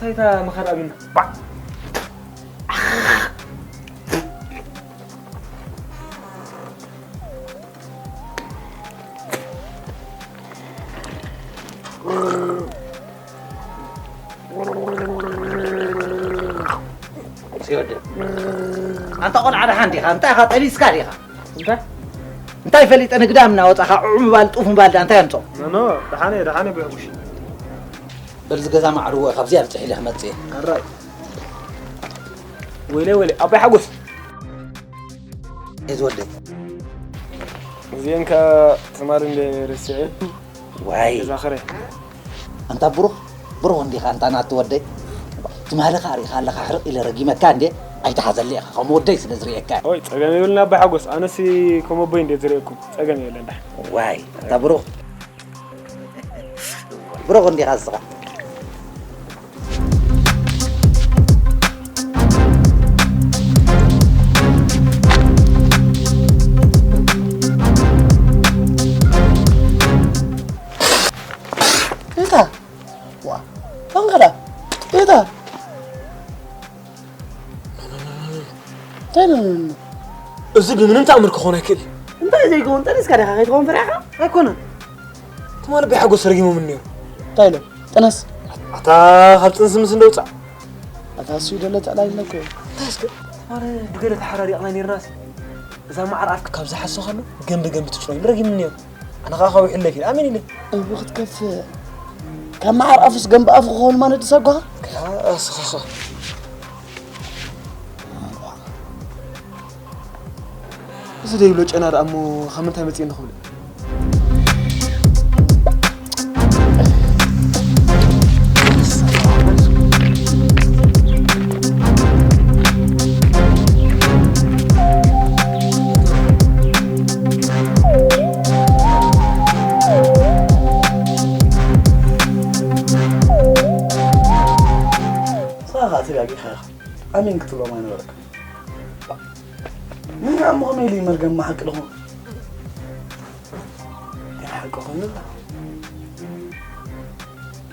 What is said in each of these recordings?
እንታይ እታ መኻን ኣብዩና? ኣንታ ቆልዓ ደሓን ዲኻ? እንታይ ኢኻ ጠሊስካ ዲኻ? እንታይ እንታይ ፈሊጠ ንግዳም እናወፃኻ ዑዑ ምባል ጡፍ ምባል ዳ እንታይ ኣምፅኦ? ኖ ደሓነ ደሓነ ብሕጉሽ በል ዝገዛ ማዕርዎ ካብዚኣ ብፅሕ ኢለ ክመፅእ እየ። ኣራይ ወይለ ወይለ ኣባይ ሓጎስ እየ ዝወደይ እዚአን ከ ትማል እንደ ርስዐ ዋይ ተዛኸረ ኣንታ ብሩኽ ብሩኽ እንዲኻ ኣንታ ናቲ ወደይ ትማሊ ኸዓ ርኢኻ ኣለኻ ሕርቕ ኢለ ረጊመካ እንዴ ኣይትሓዘለ ኢኻ ከም ወደይ ስለ ዝርእየካ ወይ ጸገም የብልና ኣባ ሓጎስ ኣነሲ ከም ኣቦይ እንዴ ዝርእየኩም ጸገም የብለን ዳሕ ዋይ ኣንታ ብሩኽ ብሩኽ እንዲኻ እስኻ እታ ዋ ታንከላ እታ እንታይ ነው እዚ ብምንም ተኣምር ክኾን ኣይክእል እዩ። እንታይ ዘይከውን ጠኒስካ ዲኻ ከይትኸውን ፈሪሕኻ? ኣይኮነን። ትማሊ ኣቦይ ሓጎስ ረጊሞም ነይሩ። እንታይ ኢሎም? ጥነስ። ኣታ ካብ ጥንሲ ምስ እንደውፃእ። ኣታ እሱ ደለ ተዕላይልና እኮ እዩ። እንታይ እስከ? ትማሊ ብገለ ተሓራሪቕና ነይርናስ እዛ መዓር ኣፍካ ካብ ዝሓሶ ከሎ ገንቢ ገንቢ ትጭኖ ኢሉ ረጊሙኒ ነይሩ። ኣነ ኸዓ ከዊሑ ኣለኪ ኣሜን ኢለ። እቡ ክትከፍእ ካብ መዓር ኣፉስ ገንቢ ኣፉ ክኸውን ማለት ድሰጓኻ? ኣስኻኻ እዚ ደይብሎ ጨና ደኣ እሞ ካብ ምንታይ መፅእ ንኽብሎ ሳኻ ተጋጊኻ ኢኻ ኣሜን ክትብሎም ኣይነበረካ ምን እሞ ከመይ ኢሉ መርገም ሓቂ ድኾን ግን ሓቂ ኮይኑ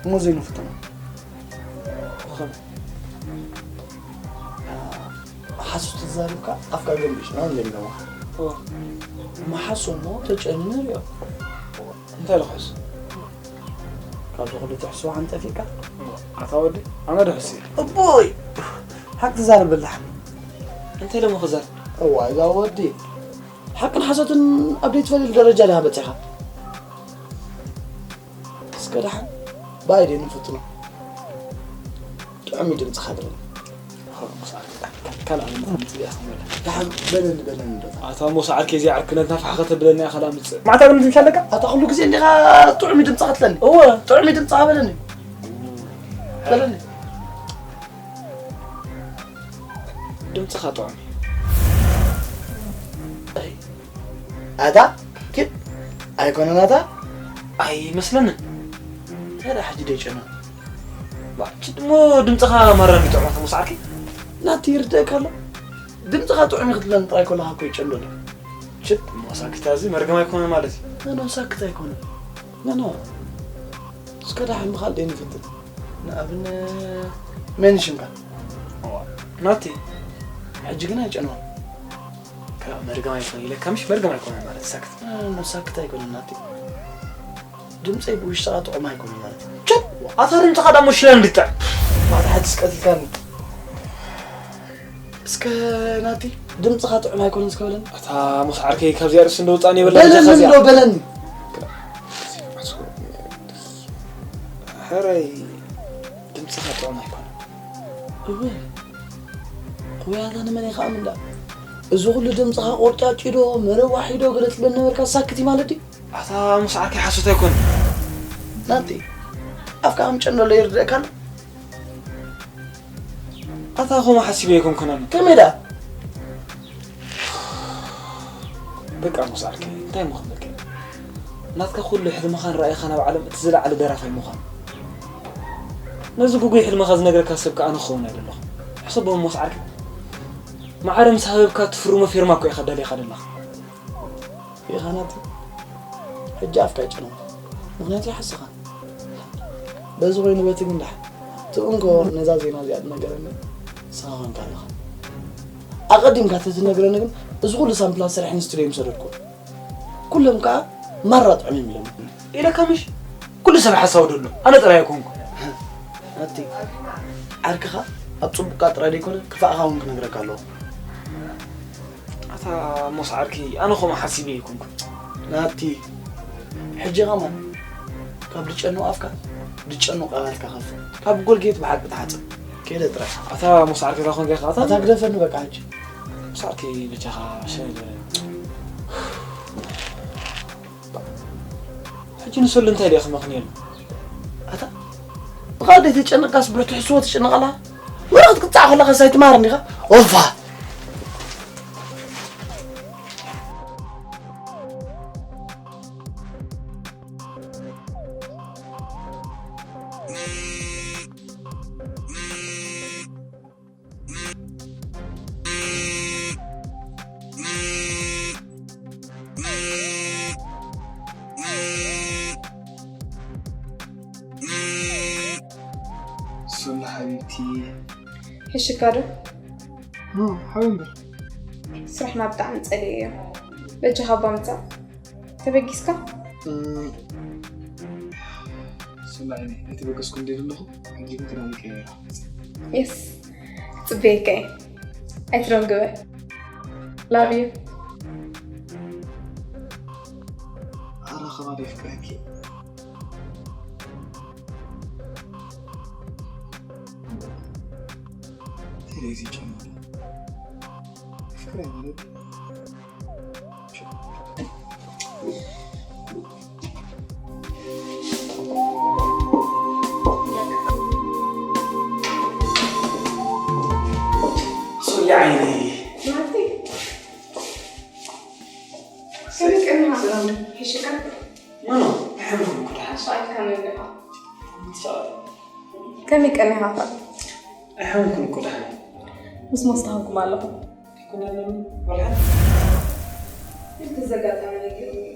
እሞ ዘይንፍትኖ ሓሶት ተዛሪብካ ኣፍካ ገንቢሽ ና እንደሚለማ መሓሶ እሞ ተጨኒ ንሪኦ እንታይ ልኽሕስ ካብዚ ኩሉ ትሕስዋ ሓንጠፊካ ኣታ ወዲ ኣነ ድሕስ እየ እቦይ ሓቂ ትዛረብ በላሕ እንታይ ደሞ ክዛር እዋ እዛ ወዲ ሓቅን ሓሶትን ኣብ ዘይትፈልል ደረጃ ዲኻ በፂኻ እስከ ደሓን ብኣይ ደይ ንፍትኖ ጥዑም እዩ ድምፅኻ ድረኒ ካልኣ ምፅእ እያ ትበለ ደሓን በለኒ በለኒ ዶ ኣታ ሞሳ ዓርከይ እዚኣ ዕርክነት ናፋሕ ከተብለኒ እያ ካልኣ ምፅእ ማዕታ ግን ትምሻ ኣለካ ኣታ ኩሉ ግዜ እንዲኻ ጥዑም እዩ ድምፅኻ ትለኒ እወ ጥዑም እዩ ድምፅኻ በለኒ በለኒ ድምፅኻ ጥዑም እዩ ኣታ ኪድ ኣይኮነን ኣታ ኣይመስለንን እንታይ ደኣ ሕጂ ደጨና ባች ድሞ ድምፅኻ ማራ እንዲጥዑም ኣታ ሞሳ ዓርከይ ናቲ ይርደእካ ኣሎ ድምፅኻ ጥዑም እዩ ክትብለኒ ጥራይ ከለኻ እኮ ይጨንዶ ኣሎ ሽት እሞ ሳክታ እዚ መርገም ኣይኮነ ማለት እዩ ኣነ ሳክት ኣይኮነ ኖ ኖ እስከ ደሓን ብኻልእ ደይ ንፈትን ንኣብነት መን ሽምካ ናቲ ሕጂ ግን ኣይጨንዋን ካብ መርገም ኣይኮነ ኢለካ ምሽ መርገም ኣይኮነ ማለት ሳክት ኖ ሳክት ኣይኮነ ናቲ ድምፀይ ብውሽጥኻ ጥዑም ኣይኮነ ማለት እዩ ኣታ ድምፅኻ ዳሞ ሽለ እንድጥዕ ማታ ሓዲስ ቀቲልካኒ እስከ ናቲ ድምፅኻ ጥዑም ኣይኮነን እስከ በለኒ ኣታ ሙስ ዓርከይ ካብዚኣ ርእሲ እንደወፃእኒ የበላ በለኒ እንዶ በለኒ ሕራይ ድምፅኻ ጥዑም ኣይኮነን እወ ክወያታ ንመን ኢኻ ኣምንዳ እዚ ኩሉ ድምፅኻ ቆርጫጭዶ መረዋሒዶ ገለ ትብል ነበርካ ሳክቲ ማለት ድዩ ኣታ ሙስ ዓርከይ ሓሶት ኣይኮነን ናቲ ኣፍካ ኣምጨን ዘሎ ይርድእካ ኣሎ ኣታ ኸምኡ ሓሲበ ኣይኮንኩን ኣነ ከመይ ደኣ በቃ ሞስ ዓርከይ እንታይ እሞ ክብለካ ናትካ ኩሉ ሕልምኻን ራእይኻን ኣብ ዓለም እቲ ዝለዓለ ደራፋይ ምዃን ነዚ ጉጉይ ሕልምኻ ዝነግረካ ሰብ ከኣ ንኸውን ኣይደለኹ ሕሰቦ ሞስ ዓርከይ ማዕረ ምስ ሃበብካ ትፍርሞ ፌርማ እኮ ኢኻ ደሊኻ ደለኻ ሪኢኻ ናቲ ሕጂ ኣፍካ ይጨነው ምኽንያቱ ይሓስኻ በዚ ኮይኑ በቲ ግን ደሓን ትእንኮ ነዛ ዜና እዚኣ ትነገረኒ ንስኻ ኮንካ ኣለኻ። ኣቐዲምካ ተትነግረኒ ግን እዚ ኩሉ ሳምፕላት ሰሪሐ ንስቱድዮ ምሰደድኩ። ኩሎም ከኣ ማራ ጥዑም እዮም ኢሎም። ኢለካ ምሽ? ኩሉ ሰብ ሓሳዊ ደሎ ኣነ ጥራይ ኣይኮንኩ። ናቲ፣ ዓርክኻ ኣብ ጽቡቕካ ጥራይ ደይኮነ ክፋእኻ እውን ክነግረካ ኣለዎ። ኣታ ሞስ ዓርኪ ኣነ ከምኡ ሓሲበ ኣይኮንኩ። ናቲ፣ ሕጂ ኸማን ካብ ድጨኑ ኣፍካ ድጨኑ ቃላትካ ከፍ ካብ ጎልጌት ብሓቂ ተሓጽብ። ከይደ ጥራይ። ኣታ ሞስ ዓርኪ እዛ ኮንካ ኢኻ ኣታ ኣታ ግደፈኒ በቃ ሕጂ። ሞስ ዓርኪ ብቻኻ ሸለ። ሕጂ ንሰሉ እንታይ ደኣ ክመኽንየሉ? ኣታ ብኻልእ ተጨነቅካስ ብሕትሕስዎ ትጨነቕ ኣለኻ? ወረቐት ክትጻዕ ከለኻስ ኣይትምሃርን ዲኻ? ኦፋ! ሶሎ ሓቢብቲ። ሕሽካ ዶ? ኖ፣ ሓው እምበር። ስራሕና ብጣዕሚ ጸሊኤዮ። በጃኻ እባ ምጻእ። ተበጊስካ? እ፣ ሶሎ ዓይነይ፣ ኣይተበገስኩ እንደ ዘለኹ፣ ሕጂ ግን ክዳን ቀይረ። የስ፣ ክጽበየካ እየ። ኣይትደንግበ። ላቭ ዩ። ኣረ፣ ከማን የፍቅረኪ። ተለይ ዘይጨመረ። ፍቅረኛ ነበር። ሶሊ ዓይነይ። ናቲ። ከመይ ቀኒኻ? ሰላም ዶ? ሒሽካ? ኖ፣ ኖ፣ ኣይሓመኹን እኮ ደሓን። ሰዓት ከመይ ኣለኻ? ሰዓት። ከመይ ቀኒኻ ኸ? ኣይሓመኹን እኮ ደሓን። ምስ ሞስ ተሃንኩም ኣለኹ። ኣይኮነን፣ ወላ ሓንቲ። ክልተ ዘጋጠመ ነገር እዩ።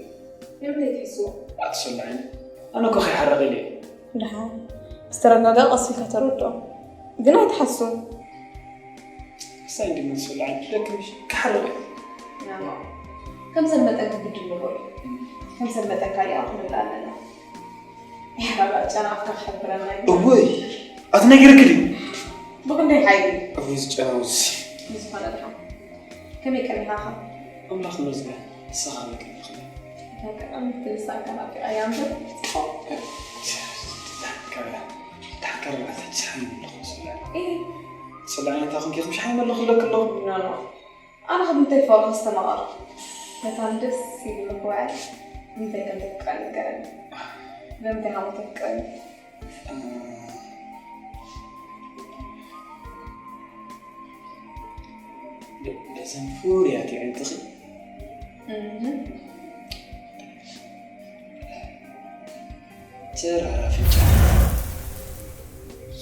ንምንታይ ትሕስዎ? ኣትሰምዕን? ኣነ እኮ ከይሓርቕ ኢለ እየ። ደሓን። ምስ ተረጋጋ ቀስ ኢልካ ተረድኦ። ግን ኣይትሓሱ። ክሳይ እንዲ ምን ሰላም ደክምሽ ክሓርቕ እየ። ናማ። ከም ዘመጠን ግድን ንበሉ። ከም ዘመጠን ካሊኣ ክንብል ኣለና። ያባ ጨና ኣፍካ ክሕብረና እዩ። እወይ፣ ኣትነግርክ ድዩ? ብክንደይ ሓይሊ? እወይ፣ ዝጨናውስ። ንዝኾነ ድሓን። ከመይ ቀኒኻ ኸ? ኣምላኽ ይመስገን። ንስኻ ከመይ ቀኒኻ? እታ ቀዳመይቲ ልሳንካ ናፊቐያ እምበር። ኦ፣ ዳሕከረ፣ ዳሕከረ ማለት ሽሓይ መለኹ ስለ። እህ። ስለ እንታይ ኮንኪ ኢኹም ሽሓይ መለኹ ለክ ኣለኹ? ኖ፣ ኖ። ኣነ ካብ ምንታይ ፋውል ከስተማቐር? መታን ደስ ኢሉ ንኽውዕል ብምንታይ ከም ተፍቅረኒ ንገረኒ። ብምንታይ ሃሞ ተፍቅረኒ? እ፣ ደ-፣ ደዘን ፍሩያት የዕንትኺ። እህ። ተራራ ፍንጫ።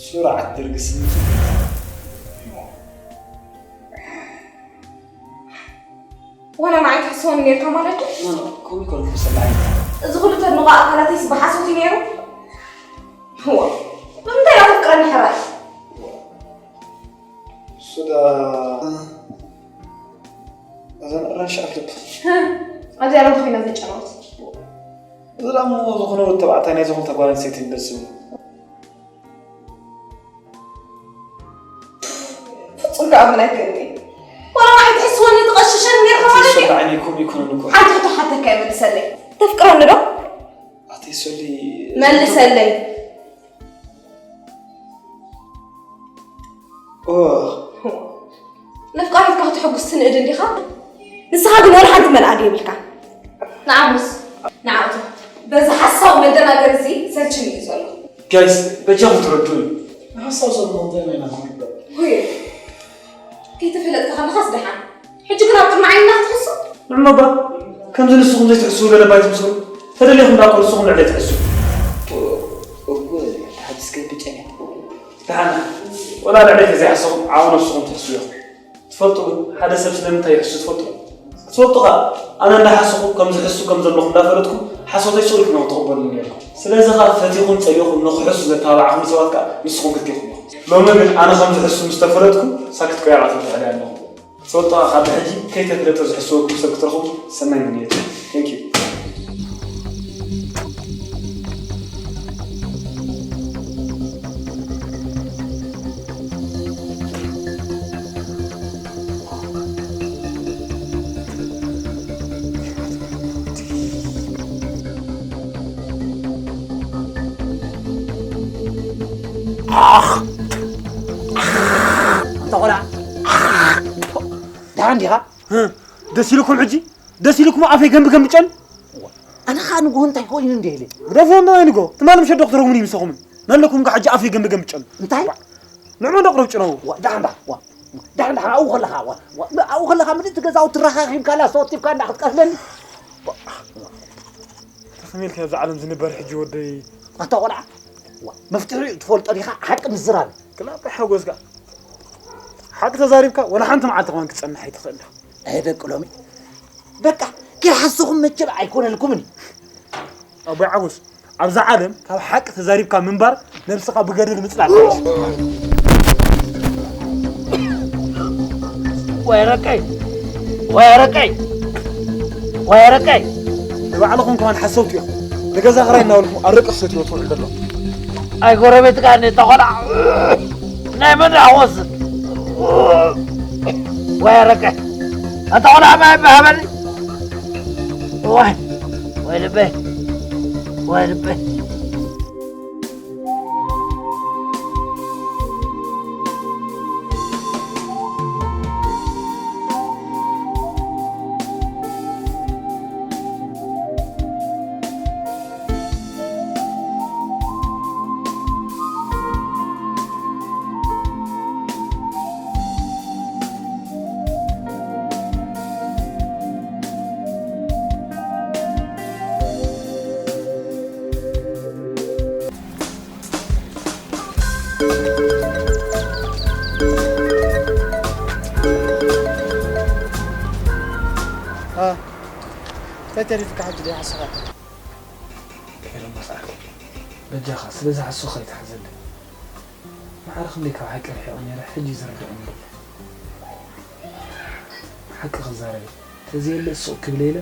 ሱራዓት ደርጊ ስኒት። ዋላ ንዓይ ትሕስወኒ ኔርካ ማለት ድዩ? ኖ፣ ኖ፣ ከምኡ ኣይኮነን ክሰላ ዓይኒ። እዚ ኩሉ ተድንቖ ኣካላተይስ ብሓሶት እዩ ነይሩ? እዋ፣ ንምንታይ ኢኻ ተፍቅረኒ ሕራይ? እሱ ዳ-፣ እዘን ኣራንሺ ኣፍልጥ። ህ፣ ኣብዚ ኣረንተ ኮይና ዘጨናውት። እዚ ደሞ ዝኾነ ወዲ ተባዕታይ ናይ ዝኾነት ጓል ኣንስተይቲ ደስ ዝብሉ። ፍጹም ከኣ ምን ኣይክእልኒ። ዋላ ንዓይ ትሕስወኒ ትቐሽሸኒ ኔርካ ማለት እዩ። ሰላም ዓይኒ ይኩን ይኩን እኮ። ሓንቲ ሕቶ ሓተካ እየ መልሰለይ። ተፍቅረኒ ዶ? ኣቲ ሶሊ መልሰለይ። ኦ። ነፍቃሪትካ ክትሕጉስ ትንእድ እንዲኻ? ንስኻ ግን ወላ ሓንቲ መልኣድ የብልካ። ንዓሙስ፣ ንዓቱ። በዚ ሓሳብ መደናገሪ እዚ ሰልችኒ እዩ ዘሎ። ጋይስ፣ በጃኹም ትረድኡኒ። ንሓሳብ ሰብ ምኽንታይ ናይ ናትኩም ይግበር። ወይ፣ ከይተፈለጥካ ከለኻስ ደሓን። ሕጂ ግን ኣብ ቅድሚ ዓይንና ክትሕሱ? ንዕሞ እባ፣ ከምዚ ንስኹም ዘይትሕስዉ ገለ ባይ ትምስሉ። ተደሊኹም ዳኮ ንስኹም ልዕለይ ትሕስዉ። እወ፣ ተሓዲስከ ብጨንያ። ደሓን፣ ወላ ልዕለይ ተዘይሓሰኹም፣ ዓው ነብስኹም ትሕስዉ ኢኹም። ትፈልጡ ግን፣ ሓደ ሰብ ስለምንታይ ይሕሱ ትፈልጡ? እስኪ ትፈልጡ ኸኣ፣ ኣነ እንዳሓሰኹ ከም ዝሕሱ ከም ዘለኹ እንዳፈለጥኩም፣ ሓሶተይ ሱቕ ኢልኩም ኢኹም ትቕበሉኒ ነይርኩም። ስለዚ ኸኣ ፈቲኹም ጸሊእኹም ንኽሕሱ ዘተባባዕኹም ሰባት ከኣ ንስኹም ክልቴኹም ኢኹም። ሎሚ ግን ኣነ ከም ዝሕሱ ምስ ተፈለጥኩም፣ ሳክት ቆያቓትኩም ትሕልዩ ኣለኹም። ትፈልጡ ኸኣ፣ ካብ ሕጂ ከይተፍለጠ ዝሕስወኩም ሰብ ክትረኽቡ ሰናይ ምንዮት። Thank you። ኣንታ ቆልዓ፣ ደሓን ዲኻ? ደስ ኢልኩም ሕጂ? ደስ ኢልኩም ኣፈይ ገምቢ ገምቢ ጨን? ኣነ ኸኣ ንግሆ እንታይ ኮይኑ እንደ ኢለ። ግደፎ እንዶ ኣይንጎ። ትማሊ ምሸት ዶ ክትረኽቡኒ ምሳኹምን? ናለኩም ከ ሕጂ ኣፈይ ገምቢ ገምቢ ጨን? እንታይ? ንዑ እንዶ ቅረብ ጭነው። ዋ፣ ደሓን ደሓን፣ ዋ። ደሓን ደሓን፣ ኣብኡ ከለኻ፣ ዋ፣ ዋ፣ ኣብኡ ከለኻ ምልእቲ ገዛውቲ ተረኻኺብካላ፣ ሰወቲፍካ እንዳ ክትቀትለኒ። ተኸሜልካ ኣብዚ ዓለም ዝንበር ሕጂ ወደይ። ኣታ ቆልዓ፣ ዋ፣ መፍትሒ ትፈልጦ ዲኻ? ሓቂ ምዝራብ። ክላበ ሓጎስካ። ሓቂ ተዛሪብካ፣ ወላ ሓንቲ መዓልቲ ከማን ክትጸንሕ ኣይትኽእል ኢኻ። ኣየ ደቂ ሎሚ። በቃ፣ ከይሓሰኹም መቸም ኣይኮነልኩምን እዩ። ኣቦይ ሓጎስ፣ ኣብዛ ዓለም ካብ ሓቂ ተዛሪብካ ምንባር ነብስኻ ብገድል ምጽላል። ወይ ረቀይ፣ ወይ ረቀይ፣ ወይ ረቀይ። ንባዕልኹም ከማን ሓሰውቲ ኢኹም። ንገዛ ኽራይ እናበልኩም ኣረቂ ክትሰትይዎ ትውዕሉ ዘለኹም። ኣይ ጎረቤትካ እንደ ተኾና ናይ መን ሓጎስ? ወይ ረቀይ። ኣታ ቆልዓ ማይ እባ ሃበኒ። ዋይ፣ ወይ ልበይ፣ ወይ ልበይ። አ፣ እንታይ ተሪፍካ ሕጂ ደይ ሓስኻ? ከይረ መስኣል። በጃኻ፣ ስለ ዝሓስኻ ይትሓዘለይ። ማዕረ ክንደይ ካብ ሓቂ ርሒቐ ነይረ፣ ሕጂ እዩ ዝርድኣኒ። ሓቂ ክዛረብ እየ። ተዘየለ ሱቕ ክብል ኢለ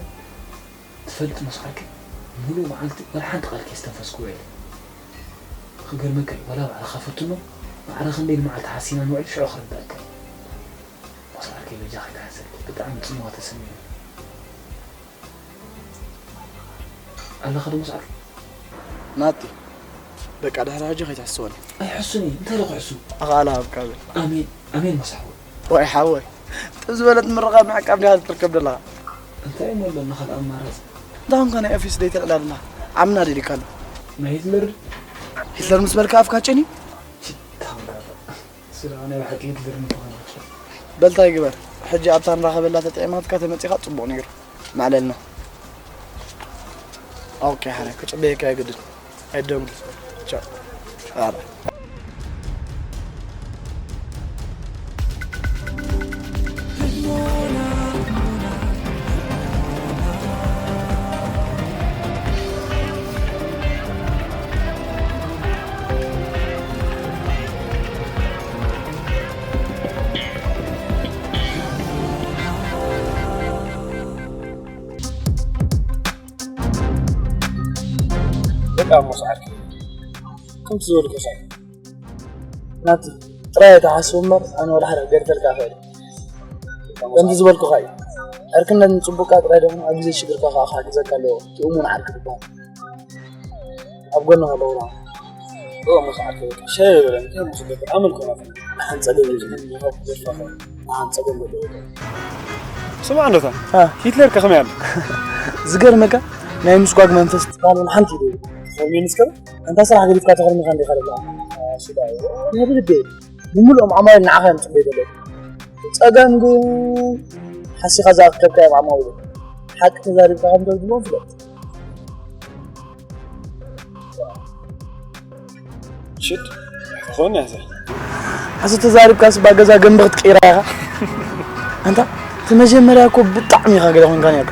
ትፈልጥ መስዓርኪ፣ ምሉእ መዓልቲ ወላ ሓንቲ ቃል ከየስተንፈስኩ ውዒለ። ክገርመካ እዩ፣ ዋላ ባዕልኻ ፈትኖ፣ ማዕረ ክንደይ ንመዓልቲ ሓሲና ንውዕል ሽዑ ክርድኣካ እዩ። መስዓርከይ በጃኻ ይትሓዘለይ፣ ብጣዕሚ ጽምዋ ተሰሚዑኒ። ኣለኻ ዶ መስዓርከይ? ናቲ፣ በቃ ድሕሪ ሕጂ ከይትሕስወኒ። ኣይሕሱን እየ፣ እንታይ ኢለ ክሕሱ? ኣኻእላ ሃብካ በል። ኣሜን፣ ኣሜን መስሓወይ። ወይ ሓወይ፣ ጥብ ዝበለት ምርቓ ምዕቃብ ዲኻ ትርከብ ዘለኻ? እንታይ እሞ ኣሎ ካልእ ኣማራጺ? እንታ ኾንካ ናይ ኦፊስ ደይ ተልዕል ኣለኻ? ዓምና ደሊካ ኣሎ። ናይ ሂትለር? ሂትለር ምስ በልካ ኣፍካ ጨንዩ? ሽታ ኾንካ። ስለ ናይ ብሓቂ ሂትለር ምዃኑ። በል እንታይ ግበር፣ ሕጂ ኣብታ ንራኸበላ ተጠዒማትካ ተመጺኻ ጽቡቕ ነይሩ። ማዕለልና። ኦኬ፣ ሓራይ፣ ክጽበየካ የግድን። ኣይደንጉ። ቻው። ኣረ። በቃ እሞ ሰዓት ከምቲ ዝበልኩ ሰዓት ናቲ ጥራይ ኣይትሓስብ እምበር ኣነ ወላ ሓደ ገርፈልካ እኽእል። ከምቲ ዝበልኩኻ እዩ። ዕርክነት ንጽቡቕካ ጥራይ ደኹም ኣብ ግዜ ሽግርካ ከኣ ክሕግዘካ ኣለዎ። እቲ እሙን ዓርኪ ዝበሃል። ኣብ ጎንኻ ኣለኹ። እዎ፣ እሞ ሰዓት ሻሂ በለ፣ እንታይ እሞ ስደት ኣመልኮ ናት። ንሓንጸገ እዩ ዝብል፣ ይኸው ደፋኸ። ንሓንጸገ ዘለዎ። ስማዕ እንዶታ፣ አ። ሂትለር ከ ከመይ ኣሎ? ዝገርመካ፣ ናይ ምስጓግ መንፈስ ትባል ሓንቲ እዩ። ፎርሜ ንስከብ? ኣንታ ስራሕ ገዲፍካ ተኸርሚኻ እንዲኻ ዘለኻ። ስጋ እዩ። ናይ ብልቤ፣ ብምሉኦም ዓማዊል ንዓኻ እዮም ጽበይ ዘለዉ። ጸገም ግን፣ ሓሲኻ ዝኣከብካዮም ዓማዊል። ሓቂ ተዛሪብካ ከም ተዝብሎም ፍለጥ። ሽት፣ ኣይትኾን እያ እዛ። ሓሶት ተዛሪብካስ እባ ገዛ ገንቢ ክትቅይራ ኢኻ። ኣንታ፣ እቲ መጀመርያ እኮ ብጣዕሚ ኢኻ ገለ ኮንካ ነርካ።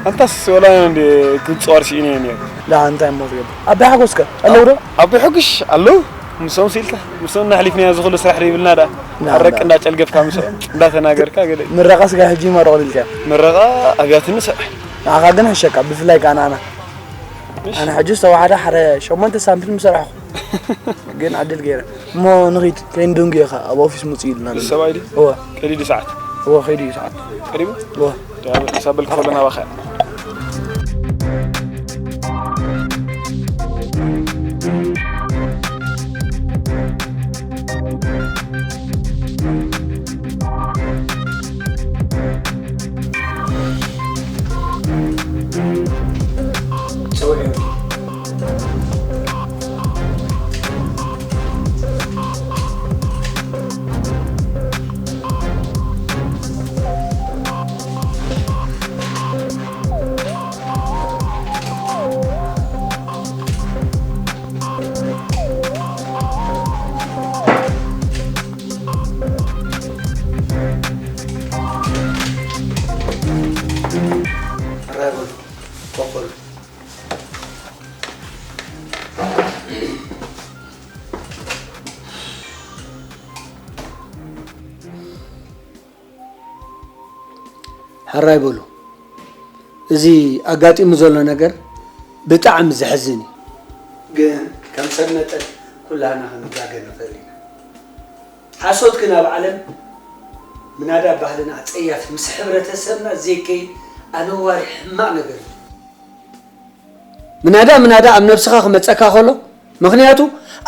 ኣንታስ ወላ እንደ ግብፅ ዋርሲ ኢነ ነር። ዳ እንታይ እሞ ትገብር? ኣባይ ሓጎስከ ኣለዉ ዶ? ኣቦይ ሕጉሽ ኣለዉ። ምስኦም ስኢልካ ምስኦም እናሕሊፍናዮ ዝኽሉ ስራሕ ዘይብልና ዳ ዳ፣ ኣረቂ ዳ። እንዳጨልገፍካ ምስኦም እንዳተናገርካ ገለ። ምረቓ ስጋ ሕጂ ይመረቑ ኢልካ። ምረቓ ኣብያትኒ ስራሕ። ንዓኻ ግን ሕሸካ፣ ብፍላይ ከኣ ንዓና። እሺ። ኣነ ሕጂ ዝተዋሓደ ሓደ ሸሞንተ ሳምፕል ምሰራሕኹ። ግን ዕድል ገይረ። እሞ ንኺድ፣ ከይንድንጉ ኢኻ፣ ኣብ ኦፊስ ምጽእ ኢሉና ኣሎ። ሰብኣይ ድዩ? እወ። ከይዱ ሰዓት? እወ፣ ከይዱ እዩ ሰዓት። ቀሪቡ? እወ። ያ፣ ሳበል ከፈለና ባኻ። ሕራይ በሉ። እዚ ኣጋጢሙ ዘሎ ነገር ብጣዕሚ ዘሕዝን እዩ። ግን ከም ሰብ መጠን ኩላህና ክንጋገ ንኽእል ኢና። ሓሶት ግን ኣብ ዓለም ምናዳ ባህልና ኣጸያፊ፣ ምስ ሕብረተሰብና ዘይከይድ ኣነዋሪ ሕማቕ ነገር እዩ። ምናዳ ምናዳ ኣብ ነብስኻ ክመጸካ ከሎ፣ ምኽንያቱ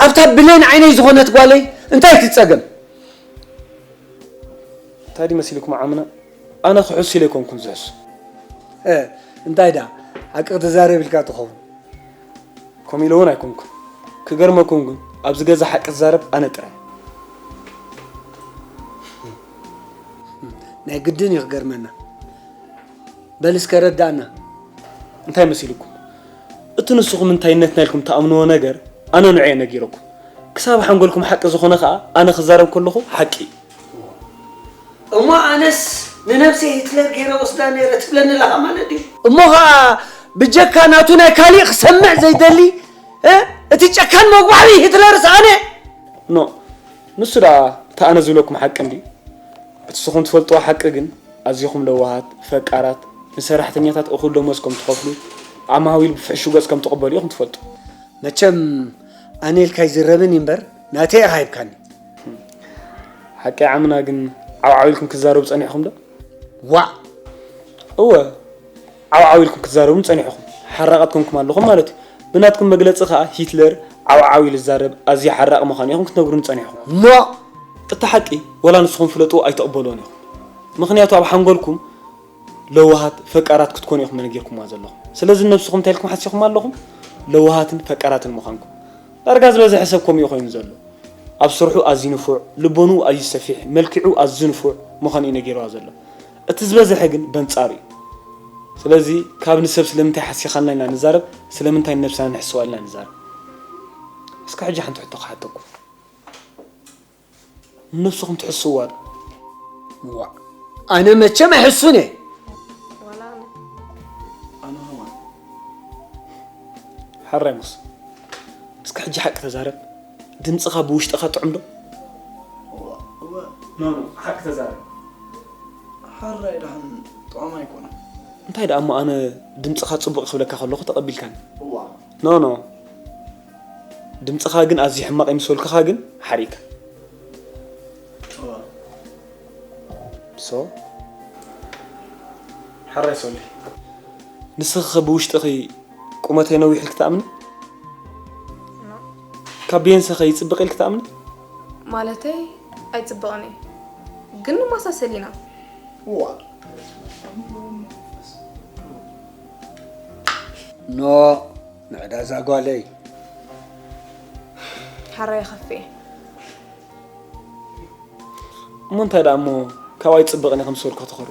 ኣብታ ብሌን ዓይነይ ዝኾነት ጓለይ እንታይ ትጸገም? እንታይ ድዩ መሲልኩም ዓምና? ኣነ ክሕሱ ኢለ ኣይኮንኩን ዝሕሱ። እ፣ እንታይ ደኣ ሓቂ ክትዛረብ ኢልካ ትኸውን? ከምኡ ኢለ እውን ኣይኮንኩን። ክገርመኩም ግን ኣብዚ ገዛ ሓቂ ዝዛረብ ኣነ ጥራይ። ናይ ግድን እዩ ክገርመና። በል እስከ ረዳእና። እንታይ መሲልኩም? እቲ ንስኹም እንታይነትና ኢልኩም ትኣምንዎ ነገር ኣነ ንዑ እየ ነጊረኩም። ክሳብ ሓንጎልኩም ሓቂ ዝኾነ ኸኣ ኣነ ክዛረብ ከለኹ ሓቂ እዩ። እሞ ኣነስ ንነብሰይ ሂትለር ገይረ ወስዳ ነይረ ትብለኒ ኣለኻ ማለት ድዩ? እሞ ኸኣ ብጀካ ናቱ ናይ ካሊእ ክሰምዕ ዘይደሊ፣ እ? እቲ ጨካን መጉባዕቢ ሂትለርስ ኣነ? ኖ፣ ንሱ ደኣ እቲ ኣነ ዝብለኩም ሓቂ እንድዩ። እቲ ንስኹም ትፈልጥዎ ሓቂ ግን ኣዚኹም ለዋሃት፣ ፈቃራት፣ ንሰራሕተኛታት እኹል ደሞዝ ከም ትኸፍሉ፣ ዓማዊል ብፍሕሹ ገጽ ከም ትቕበሉ ኢኹም ትፈልጡ። መቸም ኣነ ኢልካ ኣይዝረብን እዩ እምበር፣ ናተይ ኢኻ ሂብካኒ። ሓቂ ዓምና ግን ዓውዓው ኢልኩም ክትዛረቡ ጸኒሕኹም ዶ? ዋእ! እወ፣ ዓውዓው ኢልኩም ክትዛረቡን ጸኒሕኹም። ሓራቓት ኮንኩም ኣለኹም ማለት እዩ። ብናትኩም መግለጺ ከኣ ሂትለር ዓውዓው ኢሉ ዝዛረብ ኣዝዩ ሓራቕ ምዃኑ ኢኹም ክትነግሩኒ ጸኒሕኹም። ኖ! እቲ ሓቂ ወላ ንስኹም ፍለጥዎ ኣይትቕበልዎን ኢኹም። ምኽንያቱ ኣብ ሓንጎልኩም ለዋሃት፣ ፈቃራት ክትኮኑ ኢኹም ነጊርኩምዋ ዘለኹም። ስለዚ ነብስኹም እንታይ ኢልኩም ሓሲኹም ኣለኹም? ለዋሃትን ፈቃራትን ምዃንኩም። ዳርጋ ዝበዝሐ ሰብ ከምኡ እዩ ኮይኑ ዘሎ። ኣብ ስርሑ ኣዝዩ ንፉዕ፣ ልቦንኡ ኣዝዩ ሰፊሕ፣ መልክዑ ኣዝዩ ንፉዕ ምዃኑ እዩ ነጊርዋ ዘሎ። እቲ ዝበዝሐ ግን በንጻሩ እዩ። ስለዚ ካብ ንሰብ ስለምንታይ ሓሲኻልና ኢና ንዛረብ፣ ስለምንታይ ንነብስና ንሕስዋ ኢልና ንዛረብ። እስከ ሕጂ ሓንቲ ሕቶ ክሓተኩም። ንነብስኹም ትሕስዋ ዶ? ዋእ፣ ኣነ መቸም ኣይሕሱን እየ። ዋላ ኣነ። ኣነ ኸማን። ሓራይ ሙስ። እስከ ሕጂ ሓቂ ተዛረብ። ድምፅኻ ብውሽጥኻ ጥዑም ዶ? እዋ፣ እዋ። ኖ፣ ኖ፣ ሓቂ ተዛረብ። ሓራይ ደሓን ጥዑም ኣይኮነን። እንታይ ደኣ እሞ ኣነ ድምፅኻ ፅቡቕ ክብለካ ከለኹ ተቐቢልካኒ? እዋ። ኖ፣ ኖ። ድምፅኻ ግን ኣዝዩ ሕማቕ ይምሰልኩኻ ግን ሓሪእካ። እዋ። ሶ? ሓራይ ሶሊ። ንስኺ ኸ ብውሽጥኺ ቁመተይ ነዊሕ ኢልኪ ትኣምኒ? ኖ። ካብ ቤንሰ ኸ ይጽብቕ ኢልኪ ትኣምኒ? ማለተይ ኣይጽብቕን እዩ። ግን ንመሳሰል ኢና። እዋ። ኖ፣ ምዕዳዛ ጓለይ። ሓራይ ይኸፍእ። እሞ እንታይ ደኣ እሞ ካባይ ጽብቕን ኢኺ ምስ በልኩ ክትኾሪ?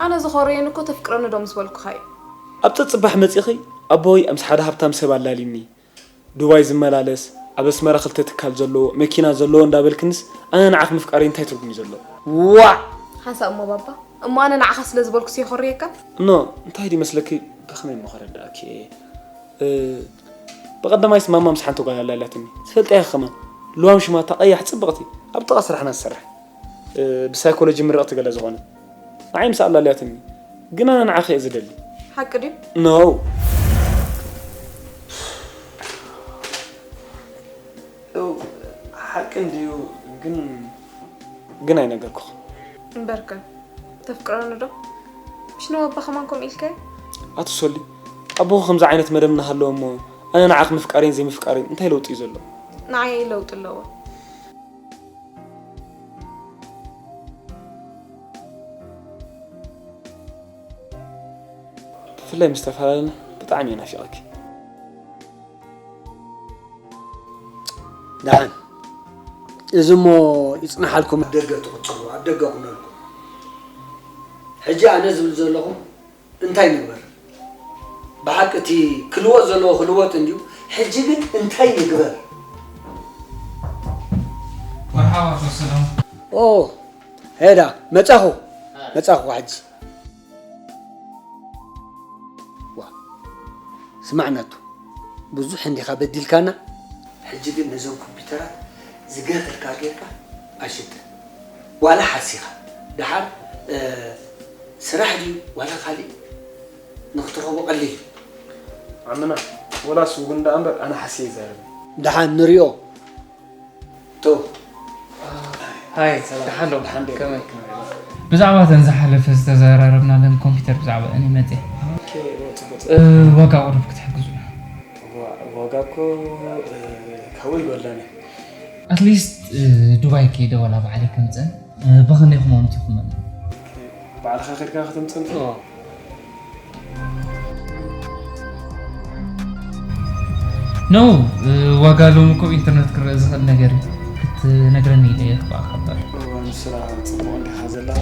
ኣነ ዝኾረየኒ እኮ ተፍቅረኒ ዶ ምስ በልኩኻ እዩ። ኣብ ጸጽባሕ መጺኺ ኣቦይ ምስ ሓደ ሃብታም ሰብ ኣላልዩኒ፣ ዱባይ ዝመላለስ፣ ኣብ ኣስመራ ክልተ ትካል ዘለዎ፣ መኪና ዘለዎ እንዳበልክንስ ኣነ ንዓኺ ምፍቃረይ እንታይ ትርጉም እዩ ዘለዎ? ዋእ! ሓንሳእ እሞ ባባ፣ እሞ ኣነ ንዓኻ ስለ ዝበልኩ ስየኾርየካ? ኖ፣ እንታይ ድዩ መስለኪ፣ ብኸመይ እሞ ከረድኣኪ እየ? እ፣ ብቐዳማይስ ማማ ምስ ሓንቲ ጓል ኣላ ኢላትኒ። ትፈልጥያ ኢኺ ከማን፣ ልዋም ሽማታ ቀያሕ ጽብቕቲ፣ ኣብ ጥቓ ስራሕና ትሰርሕ። እ፣ ብሳይኮሎጂ ምርቕቲ ገለ ዝኾነት። ንዓይ ምስ ኣላልያትኒ። ግን ኣነ ንዓኺ እየ ዝደሊ። ሓቂ ድዩ? ኖ። እው፣ ሓቂ እንድዩ፣ ግን፣ ግን ኣይነገርኩኽን። እምበርከ፣ ተፍቅረኒ ዶ? ምሽ ንወባ ከማን ከምኡ ኢልካዮ? ኣቲ ሶሊ፣ ኣቦኺ ከምዚ ዓይነት መደብ እናሃለዎ እሞ፣ ኣነ ንዓኺ ምፍቃረይን ዘይምፍቃረይን እንታይ ለውጢ እዩ ዘለዎ? ንዓይ ለውጢ ኣለዎ። ብፍላይ ምስ ተፈላለና ብጣዕሚ እየ ናፊቐኪ። ደሓን፣ እዚ እሞ ይጽናሓልኩም። ኣብ ደገ ትቕጽሉ፣ ኣብ ደገ ኩነልኩም። ሕጂ ኣነ ዝብል ዘለኹ እንታይ ንግበር? ብሓቂ እቲ ክልወጥ ዘለዎ ክልወጥ እንድዩ። ሕጂ ግን እንታይ ንግበር? መርሓባ ኣቶ ሰላም። ኦ፣ ሄዳ፣ መጻኹ፣ መጻኹ ሕጂ። ዋ፣ ስማዕ ናቱ፣ ብዙሕ እንዲኻ በዲልካና። ሕጂ ግን ነዞም ኮምፒውተራት ዝገበርካ ጌርካ ኣይሽጥን። ዋላ ሓሲኻ። ደሓር፣ እ፣ ስራሕ ድዩ ዋላ ካሊእ ንክትረኽቦ ቀሊል እዩ። ዓምና፣ ወላ እሱ እውን ደኣ እምበር ኣነ ሓስየ ይዛረብ። ደሓን ንሪኦ። ቶ። ሃይ፣ ሰላም። ደሓን ዶ? ደሓን ዶ? ከመይ? ብዛዕባ እተን ዝሓለፈ ዝተዘራረብናለን ኮምፒውተር ብዛዕባ እኔ መጽየ። ኦኬ፣ ጽቡቅ፣ ጽቡቅ። እ፣ ዋጋ ቁሩብ ክትሕግዙና። ዋ-፣ ዋጋ እኮ፣ እ፣ ካብኡ ይጎድለኒ። ኣትሊስት፣ እ፣ ዱባይ ከይደ ዋላ ባዕለይ ከምጽእን፣ እ፣ ብኽንደይ ክመምት ይኹመን? ኦኬ፣ ባዕልኻ ከድካ ከተምጽእ? ኦ። ኖ፣ እ፣ ዋጋ ሎሚ እኮ ኢንተርነት ክረአ ዝኽእል ነገር እዩ። ክትነግረኒ ኢለ እየ ክበኣኻ እምበር። እዋ፣ ንስኻ ጽቡቕ እንዲኻ ዘለኻ።